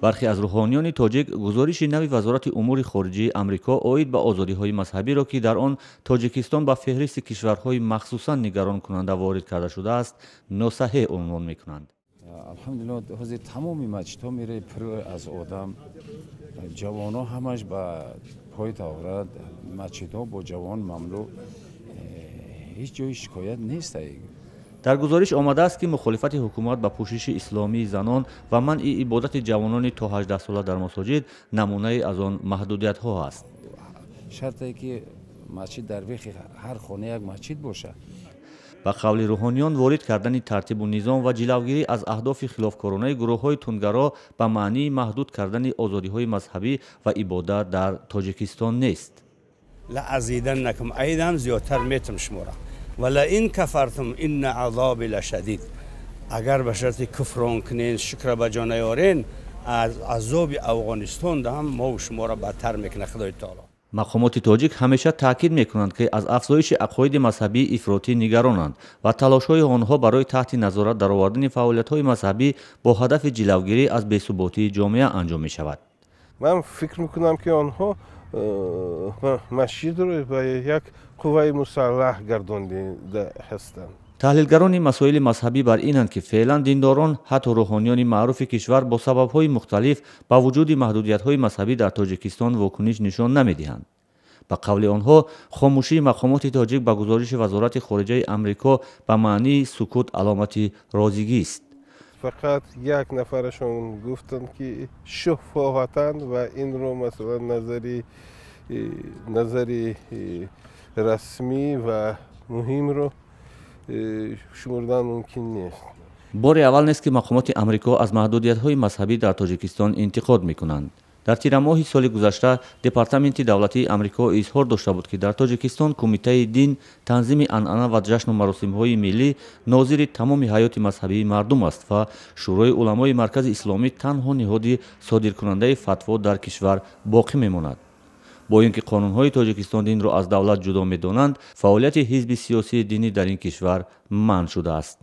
Бархе аз рӯҳониёни тоҷик гузориши нави Вазорати умури хориҷии Амрико оид ба озодиҳои мазҳабиро, ки дар он Тоҷикистон ба феҳристи кишварҳои махсусан нигаронкунанда ворид карда шудааст, носаҳеҳ унвон мекунанд. Алҳамдулиллоҳ, ҳозир тамоми масҷидҳо меравӣ, пур аз одам, ҷавонҳо ҳамаш ба пои таҳорат, масҷидҳо бо ҷавон мамлӯ, ҳеҷ ҷои шикоят нест. Дар гузориш омадааст, ки мухолифати ҳукумат ба пӯшиши исломии занон ва манъи ибодати ҷавонони то 18 сола дар масоҷид намунае аз он маҳдудиятҳо аст. Шарте ки масҷид дар бехи ҳар хона як масҷид бошад. Ба қавли рӯҳониён, ворид кардани тартибу низом ва ҷилавгирӣ аз аҳдофи хилофкоронаи гурӯҳҳои тундгаро ба маънии маҳдуд кардани озодиҳои мазҳабӣ ва ибодат дар Тоҷикистон нест. لأزيدنكم айдам зиёдтар метам шуморо. ولئن كفرتم إن عذابي لشديد. Агар ба шарти куфрон кунен, шукра ба ҷо наёрен, аз азоби Афғонистон ҳам мо шуморо бадтар мекунад Худои Таоло. Мақомоти тоҷик ҳамеша таъкид мекунанд, ки аз афзоиши ақоиди мазҳабии ифротӣ нигаронанд ва талошҳои онҳо барои таҳти назорат даровардани фаъолиятҳои мазҳабӣ бо ҳадафи ҷилавгирӣ аз бесуботии ҷомеа анҷом мешавад. Ман фикр мекунам, ки онҳо масҷидро ба як қувваи мусаллаҳ гардонида ҳастанд. Таҳлилгарони масоили мазҳабӣ бар инанд, ки феълан диндорон, ҳатто рӯҳониёни маъруфи кишвар бо сабабҳои мухталиф ба вуҷуди маҳдудиятҳои мазҳабӣ дар Тоҷикистон вокуниш нишон намедиҳанд. Ба қавли онҳо, хомӯшии мақомоти тоҷик ба гузориши Вазорати хориҷаи Амрико ба маънии сукут аломати розигист. Фақат як нафарашон гуфтанд, ки шуфоҳатан ва инро, масалан, назари расмӣ ва муҳимро шумурдан мумкин нест. Бори аввал нест, ки мақомоти Амрико аз маҳдудиятҳои мазҳабӣ дар Тоҷикистон интиқод мекунанд. Дар тирамоҳи соли гузашта Департаменти давлатии Амрико изҳор дошта буд, ки дар Тоҷикистон Кумитаи дин, танзими анъана ва ҷашну маросимҳои миллӣ нозири тамоми ҳаёти мазҳабии мардум аст ва Шӯрои уламои Маркази Исломӣ танҳо ниҳоди содиркунандаи фатво дар кишвар боқӣ мемонад. Бо ин ки қонунҳои Тоҷикистон динро аз давлат ҷудо медонанд, фаъолияти ҳизби сиёсии динӣ дар ин кишвар манъ шудааст.